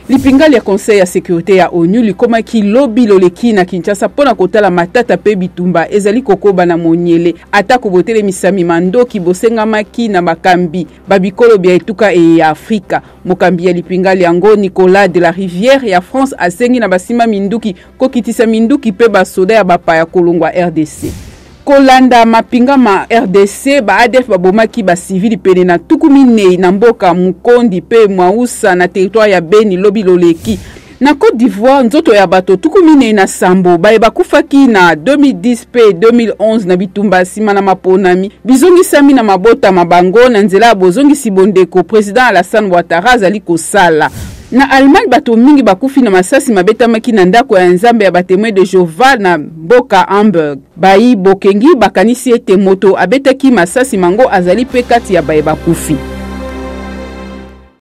Lipinga lya Conseil ya securite ya onu likomaki lobi loleki na Kinshasa mpo na kotala matata mpe bitumba ezali kokoba na monyele atako botelemisami mandoki bosengamaki na bakambi ba bikolo bya etuka eye ya Afrika. Mokambi ya lipinga lyango Nicolas de la Rivière ya France asengi na basimba minduki kokitisa minduki mpe basoda ya bapaya kolongwa rdc. Kolanda mapinga ma rdc, ba ADF babomaki ba civili pene na 40 na mboka Mukondi mpe Mwausa na territoire ya Beni lobi loleki. Na Cote d'Ivoire, nzoto ya bato 47 baye bakufaki na 2010 mpe 2011 na bitumba nsima na maponami bizongisami na mabota ma bango na nzela ya bozongisi bondeko president Alassane Ouattara azali kosala. Na Allemagne, bato mingi bakufi na masasi mabetamaki na ndako ya nzambe ya ba Temoins de Jehovah na mboka Hamburg. Bayi bokengi bakanisi ete moto abetaki masasi mango azali mpe kati ya baye bakufi.